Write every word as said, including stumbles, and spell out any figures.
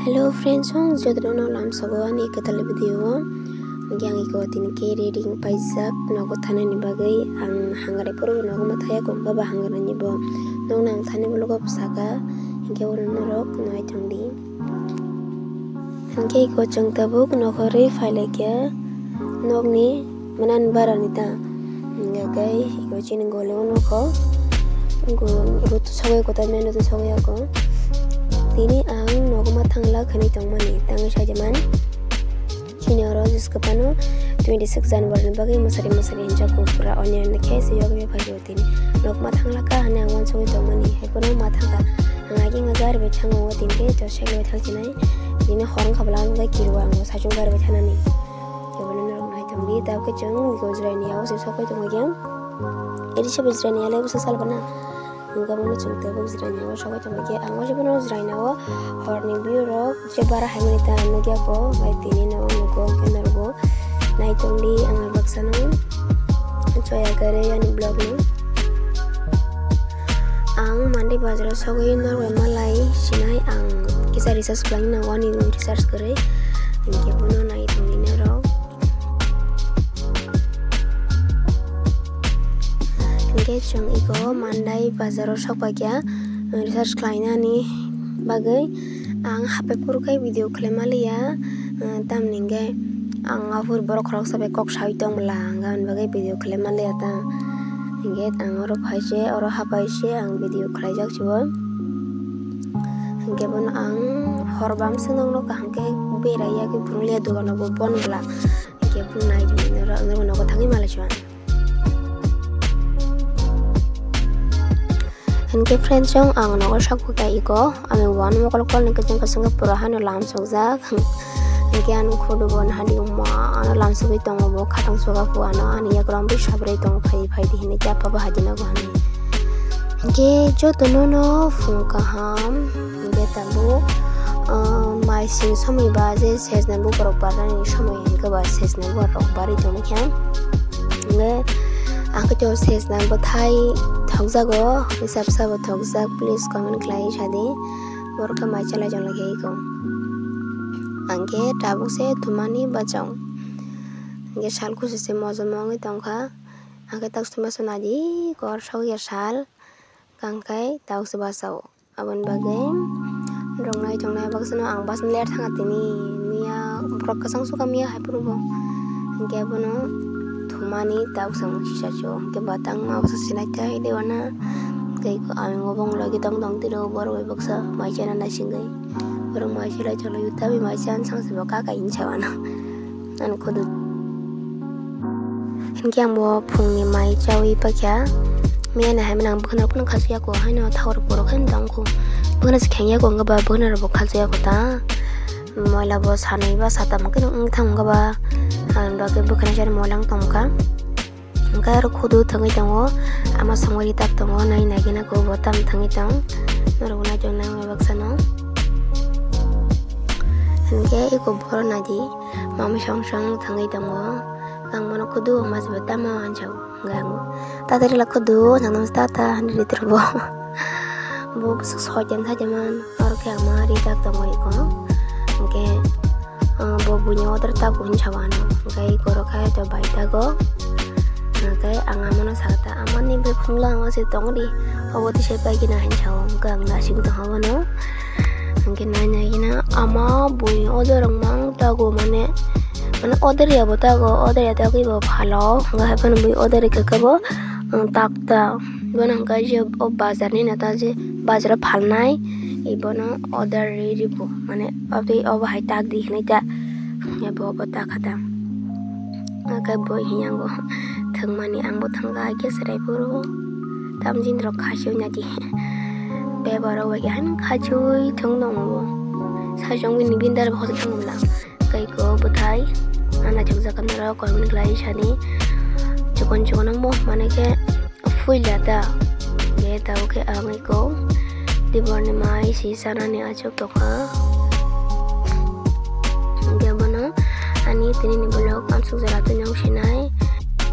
Hello friends, ang jotono no lamsogo ani kwtal video o. Hwnkhe ang iko tini khe ready wng paijak nogo thanani bagwi. Ang hangare phuru nogo ma thaya kok ba hangrani bo nokno ang thani bwlwgo bwsaka. Hwnkhe oro norok nai thangdi. Hwnkhe iko chwng tabuk nokhorwi phailaikha nokni mwnani barani ta. Hwnkhe iko chini goli o nokho. Iko rutu sogwi kotor menu tu sogwi ako. Tini ang nogo ma thangla khwnwi tongmani tangwi sajaman. Chini oro jis kwphano twenty six January ni bagwi mwsari mwsari hinjak kuk pura onion ni khe se yogwi phai tini. Nok ma thangla kha hwnwi ang uansugwi tongmani. Haiphano ma thangkha. Ang aging a gari bai thango tini khe to cycle bai thangsinai. Tini hor wngkha bwla ang khe kiru ang sachung gari bai thanani. Kebono norok nai tongdi tabuk khe chwng Gujarat ni yago se sokoi tongkha. Eri se Gujarat ni yale bwsa salbana. Hwnkhe bono chwng tabuk Jirania o sogwi tongkha khe ang waisa bono Jirania o horni view rok je bara hai mani ta nukya kho bai tini no nugo hwnkhe norokbo nai tongdi ang bai baksa no choya khe rw yani vlog no. Ang Monday bazar o sogwi norok bai malai sinai ang kisa recharge khlaina wani recharge kwrwi hwnkhe bono nai tongdi norok. Hwnkhe chwng iko Mandai bazaro sokpaikha, recharge khlainani bagwi. Ang haphai phuru khe video khlaima liya, tamni hwnkhe ang aphuru borok khoroksa bai kok saui tong bwla, hwnkhe aboni bagwi video khlaima liya ta. Hwnkhe ang oro phaise, oro hapaise ang video khlaijak sibo. Hwnkhe bono ang hor bam swnokno kaham khe berai yagwi phunukliya, dogano bo bon bwla. Hwnkhe phunuknai norok, norok nogo thangwi malai suan. Hwnkhe friends, chwng ang nogo sakphaikha iko, ani uan mokol kolni kwchwng kwchwng khe pura hano lamsokjak. Hwnkhe ani khudu bo nahadi wngma ano lamsogwi tongo, bo khatang soga phu ano ani yagra wngwi sabrwi tongo, phaidi phaidi hinwi tei apa bo hajina bo hinwi. Hwnkhe jotono no phung kaham, hwnkhe tabuk, ah, mai sing somoi ba je sejna bukrok barnani somoi hwnkhe ba sejna bukrok barwi tongkha. Hwnkhe ang khe to sejna bwthai thokjago, hisab sabo thokjak, please comment khlai sadi. Borok khe mai chalai chonglai khe iko. Ang khe tabuk se thumani bachong. Hwnkhe sal kusu se mojom wngwi tongkha. Ang khe tak suma suna di kor sokya sal. Kangkhai tauksa basa o. Aboni bagwi rwngnai tongnai baksa no ang bus ni ler thanga tini miya borok kwchang suka miya hai phuru bo. Hwnkhe abono thumani tauksa wng sisa sio. Hwnkhe batang ma baksa sinai tai dewana. Tei ang obo wng logi tong tong tini o borok bai baksa mai chana naisingwi. Borok mai chilai chwlai tabi mai chan sang se bo kakai hinwi sa mano. Ani khudu. Hinkhe ang bo phungni mai chaui paikha. Miyani hai mani ang bwkhwnarok phano khachuyakho, haino thaurok borok haino tongkho. Bwkhwna se khengya kho, wngkha ba bwkhwnarok bo khachuyakho ta. Moila bo sanwi ba satam khe wngthang wngkha ba. Ang bagwi bwkhwna se moila wng tongkha. Hwnkhe aro khudu thangwi tongo, ama songwi ri tak tongo, nai nai gana kho bo tam thangwi tong. Norok bo naitok nang bai baksa no. Hinkhe eko boro nadi, mami song song thangwi tongo. Ang bono khudu ma se bo tamo hinwi sao. Hwnkhe ang bo, "Tata rila khudu," nang nang tata hinwi ri tor bo. Bo bwswk soitan sajaman, aro khe ama ri tak tongo eko. Hwnkhe, ah, bo buini order tago hinwi sao ano. Hwnkhe eko oro khe to bai tago. Hwnkhe ang amano sakha ta, "Amani bai phunukla ang o se tong di. Obo tisai pai gina," hinwi sao. Hwnkhe ang nasing tongkha bono. Hwnkhe nai nai gina ama buini order rok mang tago mane, mane order ya bo tago, order ya tagwi bo phalo. Hwnkhe hai phano bui order rikha khe bo, um, tak ta. Bono hwnkhe je o bazar ni neta je bazar o phalnai, ibono order ri ribo, mane obo, obo hai tak di hinui ta, abo, obo ta kha ta. Hwnkhe bo hiyango thwngmani ang bo thangkha, hai khe chwrai phuru tamjin rok khachoi nadi. Bebaro bai khe hai khachoi thwng tongo bo, sajwk bini bini dara bo hochai thango bwla. Kaiko bwthai, ah, naithokjak khe norok, koimani khlai sani chikon chikon wngmo, mane khe puila ta. Khe tabuk khe ang iko diborni mai si sanani achuk tongkha. Hwnkhe bono ani tini ni vlog amsuk jora twi nang sinai.